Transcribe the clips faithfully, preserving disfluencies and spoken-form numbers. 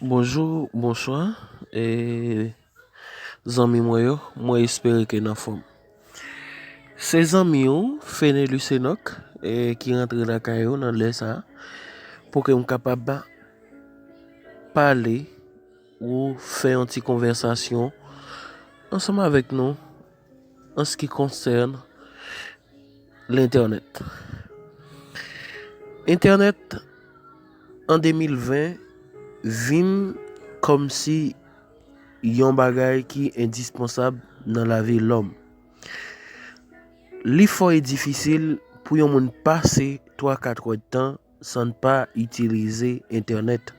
Bonjou, bonswa, e zanmi mwen yo, mwen espere ke n anfòm. Se zanmi w, Fenelus Enoch, e ki rantre lakay ou nan lè sa a, pou ke m kapab pale ou fè yon ti konvèsasyon ansanm avèk nou an se ki konsène lentènèt. Entènèt an de mil ven vin kòmsi yon bagay ki endispansab nan lavi lòm. Li fò e difisil pou yon moun pase twa kat èdtan san n pa itilize entènèt.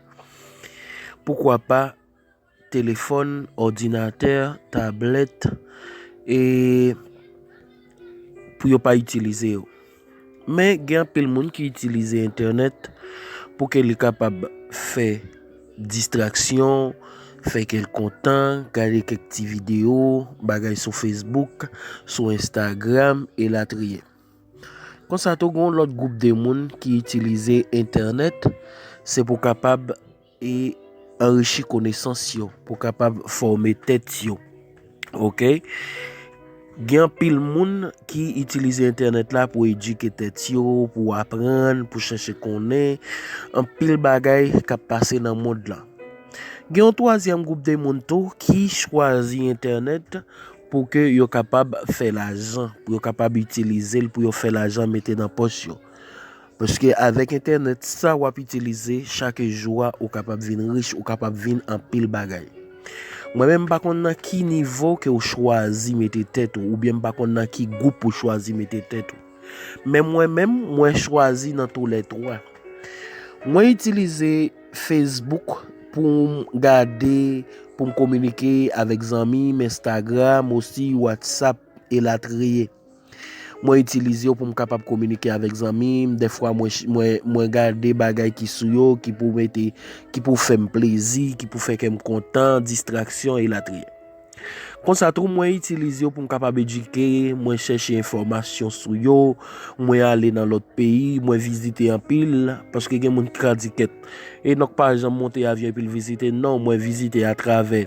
Poukwa pa telefòn, òdinatè, tablèt, e pou yo pa itilize yo. Men gen anpil moun ki itilize entènèt pou ke li kapab fè distraksyon, fè ke l kontan, gade kèk ti videyo, bagay sou Facebook, sou Instagram, elatriye. Konsa tou, gen yon lòt gwoup de moun ki itilize entènèt, se pou kapab e anrichi konesans yo, pou kapab fòme tèt yo. Oke? Gen anpil moun ki itilize entènèt la pou edike tèt yo, pou aprann, pou chèche konnen anpil bagay k ap pase nan mond lan. Gen yon twazyèm gwoup de moun tou ki chwazi entènèt pou ke yo kapab fè lajan, pou yo kapab itilize l, pou yo fè lajan mete nan pòch yo. Paske avèk entènèt sa w ap itilize chak jou a, ou kapab vin rich, ou kapab vin anpil bagay. Mwen menm, m pa konn nan ki nivo ke w chwazi mete tèt ou, oubyen m pa konn nan ki gwoup ou chwazi mete tèt ou. Men mwen menm, mwen chwazi nan toulètwa. Mwen itilize Facebook pou m gade, pou m kominike avèk zanmi m, Instagram, osi WhatsApp, elatriye. Mwen itilize yo pou m kapab kominike avèk zanmi m. Dèfwa, mwen, mwen, mwen gade bagay ki sou yo, ki pou mete, ki pou fè m plezi, ki pou fè kè m kontan, distraksyon, elatriye. Konsa tou, mwen itilize yo pou m kapab edike, mwen chèche enfòmasyon sou yo, mwen ale nan lòt peyi, mwen vizite anpil, paske gen moun ki ka di kèt, Enòk pa janm monte avyon epi l vizite. Non, mwen vizite atravè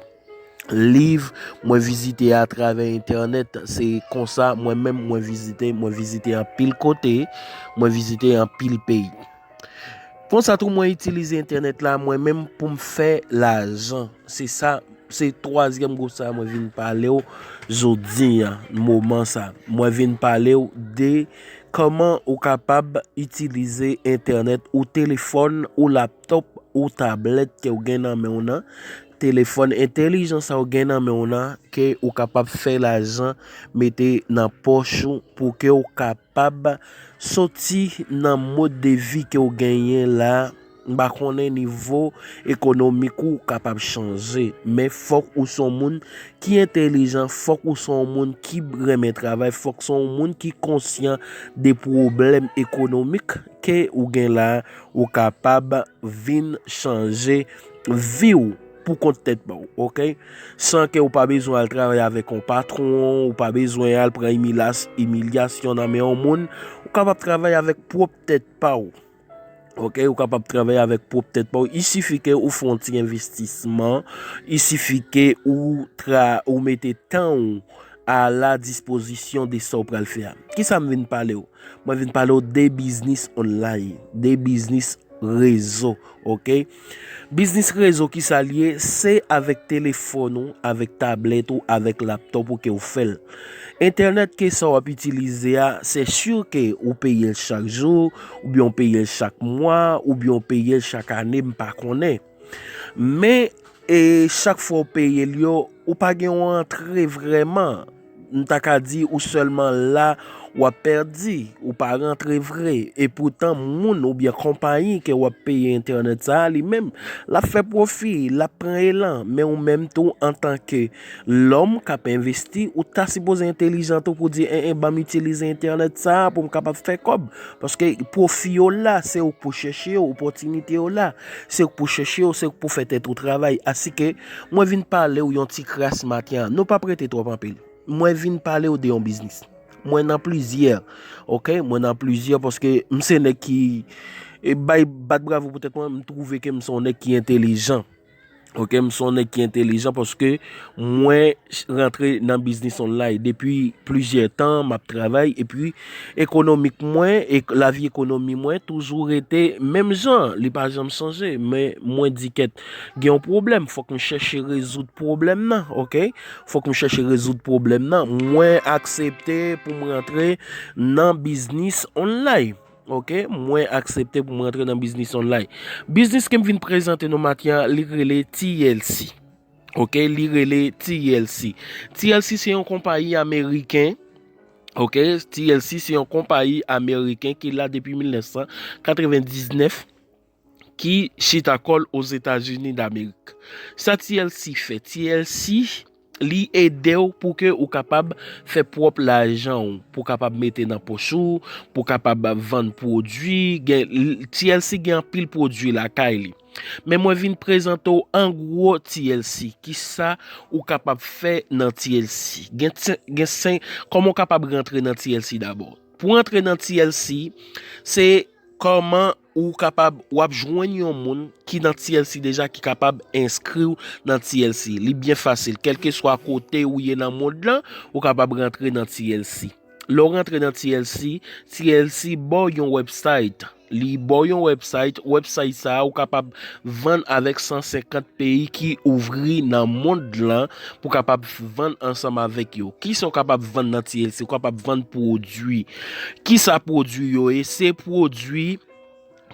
liv, mwen vizite atravè entènèt. Se konsa, mwen menm, mwen vizite, mwen vizite anpil kote, mwen vizite anpil peyi. Konsa tou, mwen itilize entènèt la, mwen menm, pou m fè lajan. Se sa, se twazyèm gwoup sa a mwen vin pale w jodi a, moman sa. Mwen vin pale w de kòman ou kapab itilize entènèt, ou telefòn, ou laptòp, ou tablèt ke w gen nan men w nan, telefòn entèlijan sa w gen nan men w nan, ke ou kapab fè lajan mete nan pòch ou pou ke w kapab soti nan mòd de vi ke w genyen la. M pa konnen nivo ekonomik ou kapab chanje, men fòk ou se yon moun ki entèlijan, fòk ou se yon moun ki renmen travay, fòk se yon moun ki konsyan de pwoblèm ekonomik ke ou gen la, ou kapab vin chanje vi w pou kont tèt pa w, oke? San ke ou pa bezwen al travay avèk yon patwon, ou pa bezwen al pran imilas-, imilyasyon nan men yon moun, ou kapab travay avèk pwòp tèt pa w. Oke, ou kapab travay avèk pwòp tèt pa w. Il sifi ke ou fè yon ti envestisman, il sifi ke ou tra-, ou mete tan ou a la dispozisyon de sa w pral fè a. Kisa m vin pale w? Mwen vin pale w de biznis online, de biznis rezo, oke? Biznis rezo, kisa l ye? Se avèk telefòn ou, avèk tablèt ou, avèk laptòp ou ke w fè l. Entènèt ke sa w ap itilize a, se si ke ou peye l chak jou, oubyen w peye l chak mwa, oubyen w peye l chak ane, m pa konnen. Men, e chak fwa w peye l yo, ou pa gen yon rantre vrèman. M ta ka di ou sèlman la, w ap pèdi, ou pa rantre vre. Epoutan, moun oubyen konpayi ke w ap peye entènèt sa a, li menm, l ap fè pwofi, l ap pran elan. Men ou menm tou, antanke lòm k ap envesti, ou ta sipoze entèlijan tou pou di, en, en, ban m itilize entènèt sa a pou m kapab fè kòb. Paske pwofi yo la, se ou k pou chèche yo, opòtinite yo la, se ou k pou chèche yo, se ou k pou fè tèt ou travay. Asike, mwen vin pale w yon ti kras maten an. Nou p ap rete twòp anpil. Mwen vin pale w de yon biznis. Mwen nan plizyè. Oke? Mwen nan plizyè paske m se nèg ki, e, bay, bat bravo pou tèt mwen, m twouve ke m se yon nèg ki entèlijan. Ok, m se yon nèg ki entelijan paske mwen rantre nan biznis online depi plizyè tan, m ap travay, epi ekonomik mwen, e lavi ekonomi mwen toujou rete menm jan, li pa janm chanje. Men mwen di kèt, gen yon pwoblèm, fòk m chèche rezoud pwoblèm nan, ok? Fòk m chèche rezoud pwoblèm nan. Mwen aksepte pou m rantre nan biznis online. Ok, mwen aksepte pou mwen rantre nan biznis online. Biznis ke m vin prezante nou maten an, li rele T L C. Ok, li rele T L C. T L C se yon konpayi ameriken. Ok, T L C se yon konpayi ameriken ki la depi mil nèf san katrevendiznèf, ki chita kò l Ozetazini Damerik. Sa T L C fè? T L C li ede w pou ke ou kapab fè pwòp lajan w, pou kapab mete nan poch ou, pou kapab vann pwodui. Gen, T L C gen anpil pwodui lakay li. Men mwen vin prezante w an gwo T L C. Kisa ou kapab fè nan T L C? Gen, sen- gen senk, kòman w kapab rantre nan T L C dabò? Pou rantre nan T L C, se kòman ou kapab, w ap jwenn yon moun ki nan T L C deja, ki kapab enskri w nan T L C. Li byen fasil. Kèlkeswa kote ou ye nan mond lan, ou kapab rantre nan T L C. Lè w rantre nan T L C, T L C ba w yon website. Li ba w yon website. Website sa a, ou kapab vann avèk san senkant peyi ki ouvri nan mond lan pou kapab vann ansanm avèk yo. Kisa w kapab vann nan T L C? Ou kapab vann pwodui. Kisa pwodui yo ye? Se pwodui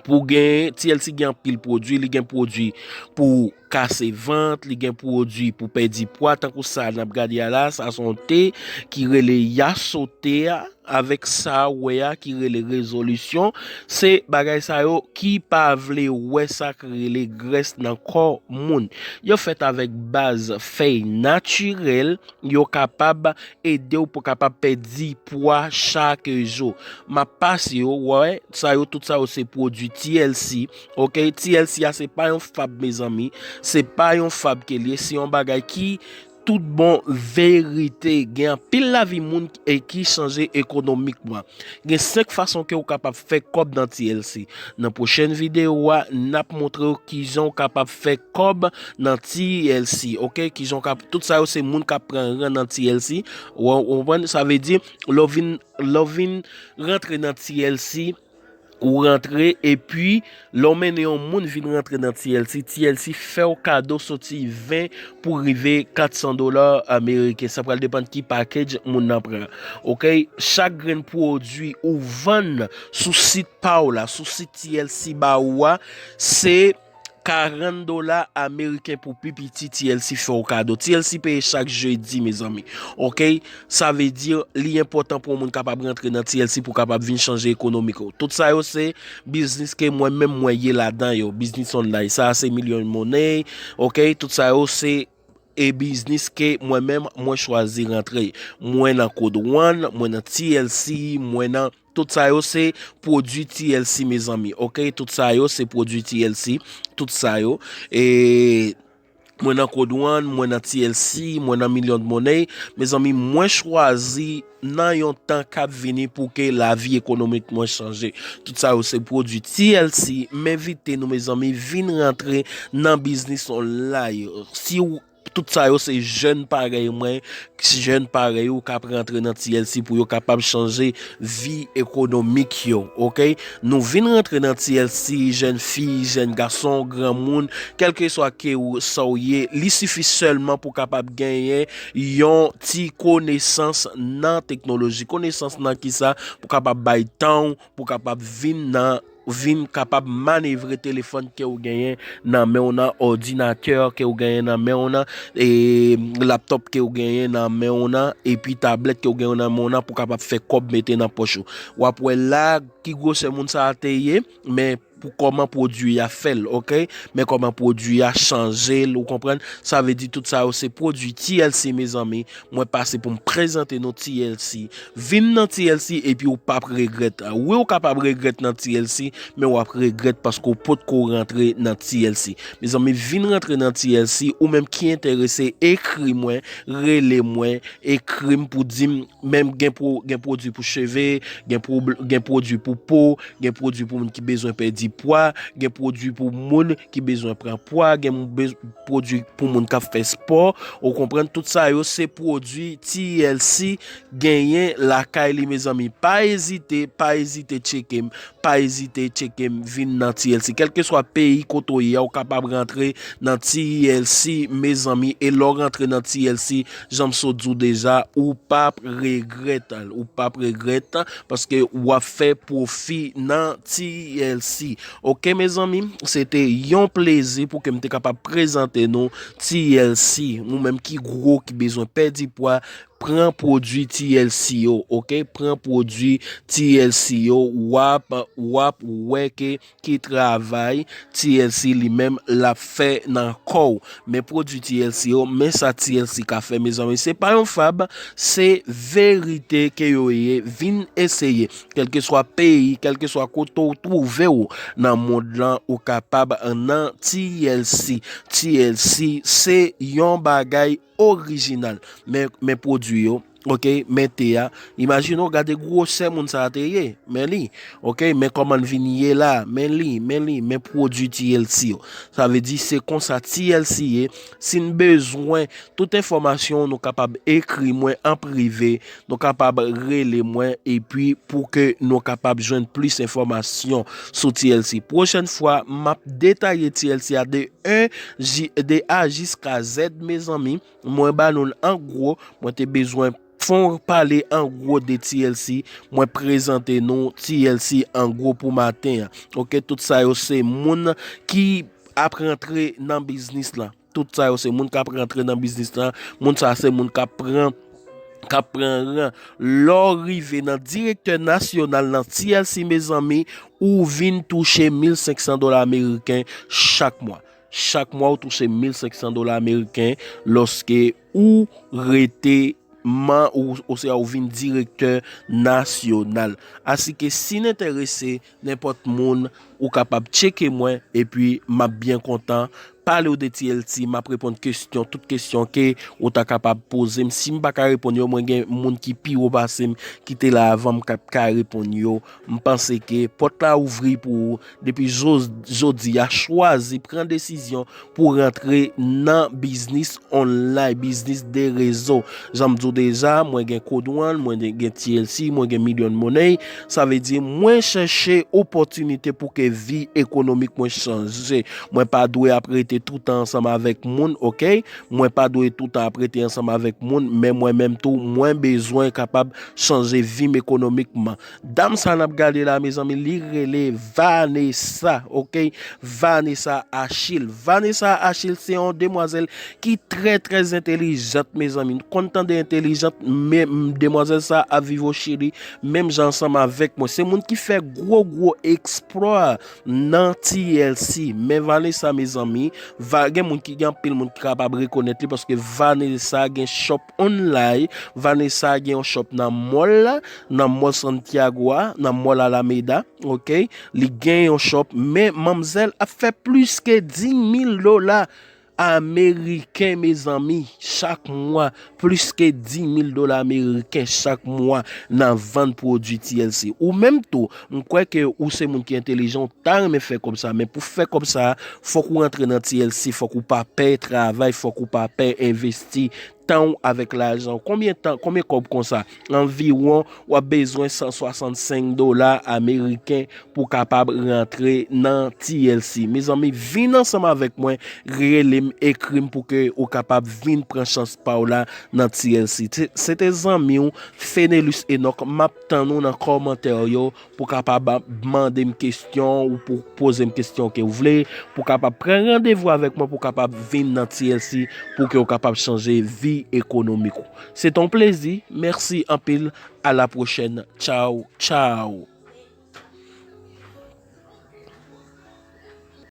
pou gen, T L C gen anpil pwodui, li gen pwodui pou kase vant, li gen pwodui pou pèdi pwa, tankou sa n ap gade a la, sa se yon te ki rele Yaso te a, avèk sa w wè a ki rele rezolisyon, se bagay sa yo ki pa vle wè sa k rele grès nan kò moun. Yo fèt avèk baz fèy natirèl, yo kapab ede w pou kapab pèdi pwa chak jou. M ap pase yo, w wè, sa yo, tout sa yo se pwodui T L C. Ok, T L C a se pa yon fab, mezanmi. Se pa yon fab ke l ye, se yon bagay ki tout bon verite. Gen anpil lavi moun e ki chanje ekonomikman. Gen senk fason ke w kapab fè kòb nan T L C. Nan pwochèn videyo a, n ap montre w kijan w kapab fè kòb nan T L C. Ok, kijan w kap, tout sa yo se moun k ap pran ran nan T L C. Ou, ou konprann? Sa vle di, lè w vin, lè w vin rantre nan T L C, ou rantre, epi lè w mennen yon moun vin rantre nan T L C, T L C fè w kado soti ven pou rive kat san dola ameriken. Sa pral depann ki package moun nan pran. Ok, chak grenn pwodui ou vann sou sit pa w la, sou sit T L C ba ou a, se karant dola ameriken pou pi piti T L C fè w kado. T L C peye chak jedi, mezanmi. Ok? Sa vle di, li enpòtan pou yon moun kapab rantre nan T L C pou kapab vin chanje ekonomik ou. Tout sa yo se biznis ke mwen menm mwen ye ladan yo. Biznis online. Sa a se milyon money. Ok? Tout sa yo se e biznis ke mwen menm mwen chwazi rantre. Mwen nan Code One, mwen nan T L C, mwen nan, tout sa yo se pwodui T L C, mezanmi. Ok, tout sa yo se pwodui T L C. Tout sa yo. E mwen nan Code One, mwen nan T L C, mwen nan Million Money. Mezanmi, mwen chwazi nan yon tan k ap vini pou ke lavi ekonomik mwen chanje. Tout sa yo se pwodui T L C. M envite nou, mezanmi, vin rantre nan biznis online. Si w Tout sa yo se jèn parèy mwen, jèn parèy ou k ap rantre nan T L C pou yo kapab chanje vi ekonomik yo, ok? Nou vin rantre nan T L C, jèn fi, jèn gason, granmoun, kèlkeswa ke ou, sa w ye, li sifi sèlman pou kapab genyen yon ti konesans nan teknoloji. Konesans nan kisa? Pou kapab bay tan w, pou kapab vin nan vin kapab manevre telefòn ke w genyen nan men w nan, òdinatè ke w genyen nan men w nan, e laptòp ke w genyen nan men w nan, epi tablèt ke w genyen nan men w nan pou kapab fè kòb mete nan pòch ou. W ap wè la ki gwosè moun sa a te ye, men pou kòman pwodui a fè l, ok? Men kòman pwodui a chanje l, ou konprann? Sa vle di tout sa yo se pwodui T L C, mezanmi. Mwen pase pou m prezante nou T L C. Vin nan T L C epi ou p ap regrèt. Wi, ou kapab regrèt nan T L C, men w ap regrèt paske w potko rantre nan T L C. Mezanmi, vin rantre nan T L C, ou menm ki enterese, ekri mwen, rele mwen, ekri m pou di m, menm gen pwo-, gen pwodui pou cheve, gen pwo-, gen pwodui pou po, gen pwodui pou moun ki bezwen pèdi pwa, gen pwodui pou moun ki bezwen pran pwa, gen moun bez- pwodui pou moun k ap fè spò. Ou konprann, tout sa yo se pwodui T L C genyen lakay li, mezanmi. Pa ezite, pa ezite tcheke m, pa ezite tcheke m, vin nan T L C. Kèlkeswa peyi kote w ye a, ou kapab rantre nan T L C, mezanmi. E lè w rantre nan T L C, jan m sot di w deja, ou p ap regrèt, ou p ap regrèt, paske w ap fè pwofi nan T L C. Oke, mezanmi, se te yon plezi pou ke m te kapab prezante nou T L C. Ou menm ki gwo, ki bezwen pèdi pwa, pran pwodui T L C yo, oke? Pran pwodui T L C yo, w ap, w ap wè ke ki travay T L C li menm l ap fè nan kò w. Men pwodui T L C yo, men sa T L C ka fè, mezanmi. Se pa yon fab, se verite ke yo ye. Vin eseye. Kèlkeswa peyi, kèlkeswa kote w twouve w nan mond lan, ou kapab nan T L C. T L C se yon bagay orijinal. Men, men pwodui yo, oke, men te a. Imajine w gade gwosè moun sa a te ye. Men li, oke, men kòman l vin ye la. Men li, men li, men pwodui T L C yo. Sa vle di se konsa T L C ye. Si n bezwen tout enfòmasyon, nou kapab ekri mwen an prive, nou kapab rele mwen, epi pou ke nou kapab jwenn plis enfòmasyon sou T L C. Pwochèn fwa, m ap detaye T L C a de un ji- de A jiska Z, mezanmi. Mwen ba nou l an gwo, mwen te bezwen fon pale an gwo de T L C, mwen prezante nou T L C an gwo pou maten an. Oke, tout sa yo se moun ki ap rantre nan biznis lan. Tout sa yo se moun k ap rantre nan biznis lan. Moun sa se moun k ap pran k ap pran ran. Lè w rive nan direktè nasyonal nan T L C, mezanmi, ou vin touche mil senk san dola ameriken chak mwa. Chak mwa, ou touche mil senk san dola ameriken lòske ou rete man, ou, oswa ou vin direktè nasyonal. Asike, si n enterese, nenpòt moun, ou kapab tcheke mwen, epi m ap byen kontan pale w de T L C, m ap reponn kesyon, tout kesyon ke ou ta kapab poze m. Si m pa ka reponn yo, mwen gen moun ki pi wo pase m, ki te la avan m, k ap ka reponn yo. M panse ke pòt la ouvri pou ou depi jo- jodi a. Chwazi, pran desizyon pou rantre nan biznis online, biznis de rezo. Jan m di w deja, mwen gen Code One, mwen gen T L C, mwen gen Million Money. Sa vle di, mwen chèche opòtinite pou ke vi ekonomik mwen chanje. Mwen pa dwe ap rete toutan ansanm avèk moun, oke? Mwen pa dwe toutan ap rete ansanm avèk moun, men mwen menm tou, mwen bezwen kapab chanje vi m ekonomikman. Dam sa n ap gade la, mezanmi, li rele Vanessa, oke? Vanessa Achille. Vanessa Achille se yon demwazèl ki trè, trè entelijant, mezanmi. Nou konn tande entelijant, men demwazèl sa ap viv o Chili, menm jan ansanm avèk mwen. Se moun ki fè gwo, gwo eksplwa nan T L C. Men Vanessa, mezanmi, va, gen moun ki, gen anpil moun ki kapab rekonèt li, paske Vanessa gen shop online. Vanessa gen yon shop nan mall la, nan mall Santiago a, nan mall Alameda, oke? Li gen yon shop, men manmzèl ap fè plis ke dis mil dola ameriken, mezanmi, chak mwa. Plis ke dis mil dola ameriken chak mwa nan vann pwodui T L C. Ou menm tou, m kwè ke ou se moun ki entelijan, ou ta renmen fè kòb sa, men pou fè kòb sa, fòk ou rantre nan T L C, fòk ou pa pè travay, fòk ou pa pè envesti tan w avèk lajan w. Konbyen tan, konbyen kòb konsa? Anviwon, w ap bezwen san swasannsenk dola ameriken pou w kapab rantre nan T L C. Mezanmi, vin ansanm avèk mwen, rele m, ekri m pou ke ou kapab vin pran chans pa w la nan T L C. Se, se te zanmi w, Fenelus Enoch. M ap tann ou nan kòmantè yo pou kapab mande m kesyon ou pou poze m kesyon ke w vle, pou kapab pran randevou avèk mwen, pou kapab vin nan T L C, pou ke w kapab chanje vi ekonomik ou. Se te yon plezi. Mèsi anpil. À la prochaine. Tchaw, tchaw.